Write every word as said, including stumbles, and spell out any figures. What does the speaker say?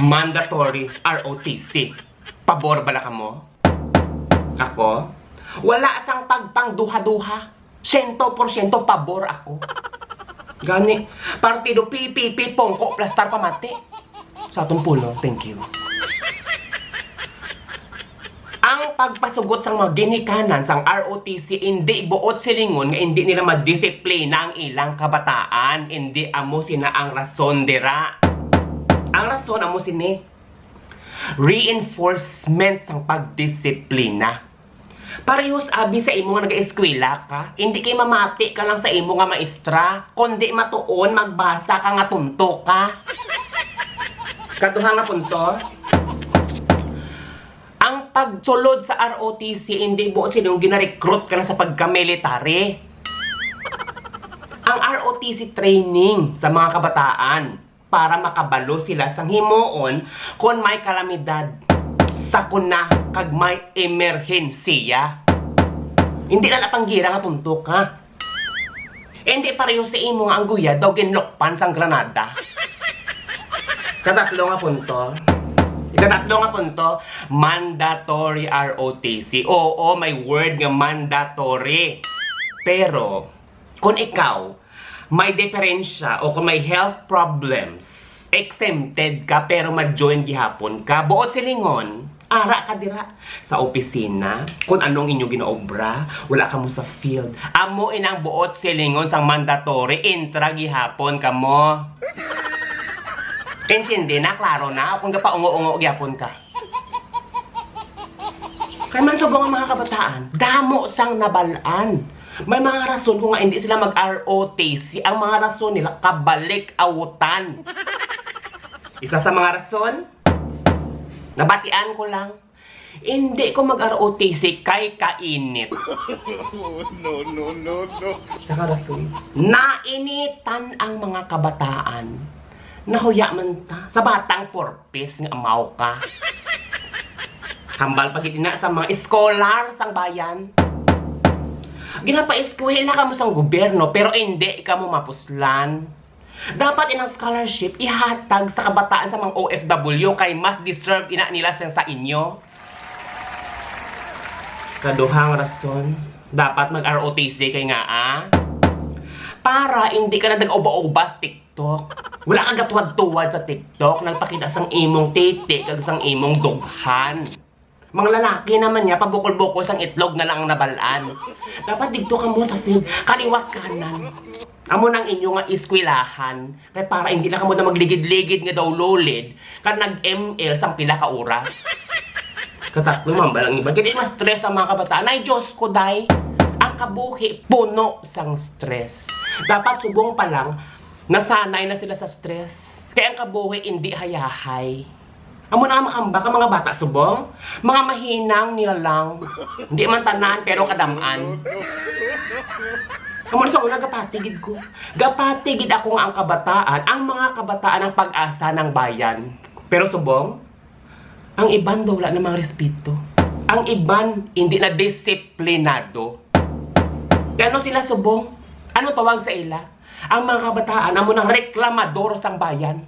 Mandatory R O T C. Pabor bala kamo? Ako? Wala sang pagpangduha-duha. Siyento porsyento pabor ako. Gani, partido P P P, pongko, plastar, pamati. Sa atong pulo, thank you. Ang pagpasugot sang mga ginikanan sang R O T C indi buot silingon nga indi nila madisiplina ang ilang kabataan. Indi amo sina ang rason dira. Ang rason amo sini, reinforcement sang pagdisiplina. Parehos abi sa imo nga nag-eskwela ka, indi kay mamati ka lang sa imo nga maestra, kundi matuon magbasa ka nga tunto ka. Kaduha nga punto, ang pagsulod sa R O T C indi buot silingon gina-recruit ka na sa pagka-military. Ang R O T C training sa mga kabataan para makabalo sila sang himuon kon may kalamidad, sakuna, kag may emerhensiya. Hindi na napanggira nga tunto ka. Hindi pareho sa imo nga ang guyad daw ginlukpan sang granada. Katatlo nga punto. Ikatatlo nga punto, mandatory R O T C. Oo, may word nga mandatory. Pero, kung ikaw, may diferensya o kung may health problems, exempted ka pero ma-join gihapon ka. Buot silingon, ara ka dira sa opisina, kung anong inyo ginaobra, wala ka mo sa field. Amo inang buot silingon sang mandatory, intra gihapon ka mo. Intindi na, klaro na, o kung gapaungo-ungo gihapon ka. Kay man subong ang mga kabataan, damo sang nabalaan. May mga rason kung nga hindi sila mag-R O T C. Ang mga rason nila, kabalik-awutan. Isa sa mga rason, nabatian ko lang, hindi ko mag-R O T C kay kainit. No, no, no, no. Saka rason, nainitan ang mga kabataan. Nahuya man ta sa batang purpose nga amaw ka. Hambal pa gid ina sa mga scholar sang bayan. Ginapaeskwela kamo sang gobyerno pero indi kamo mapuslan. Dapat inang scholarship ihatag sa kabataan sa mga O F W kay mas deserve ina nila sa, sa inyo. Kaduhang rason, dapat mag-R O T C kay nga ah, para hindi ka na nag-uba-uba sa TikTok. Wala ka gatuwad-tuwad sa TikTok, nagpakita sang imong titi kag sang imong dughan. Mga lalaki naman niya, pabukol-bukol sang itlog na lang ang nabalaan. Dapat didto ka mo sa field, kaliwat kanan. Amo nang inyo nga eskwelahan, kay para hindi na kamo na magligid-ligid nga daw lulid, kan nag-M L sang pila ka oras. Katatlo man ba lang iban? Kaya ma-stress ang mga kabataan. Ay, Diyos ko, day. Ang kabuhi, puno sang stress. Dapat subong pa lang, nasanay na sila sa stress. Kaya ang kabuhi, hindi hayahay. Amo na nga makambak ang mga bata subong, mga mahinang nila lang. Hindi man tanan, pero kadam-an. Amo na sa una, gapati gid ko. Gapati gid ako nga ang kabataan, ang mga kabataan ang pag-asa ng bayan. Pero subong, ang iban daw wala namang respeto. Ang iban hindi na disiplinado. Kay ano sila subong? Ano tawag sa ila? Ang mga kabataan amo nang reklamador sang bayan.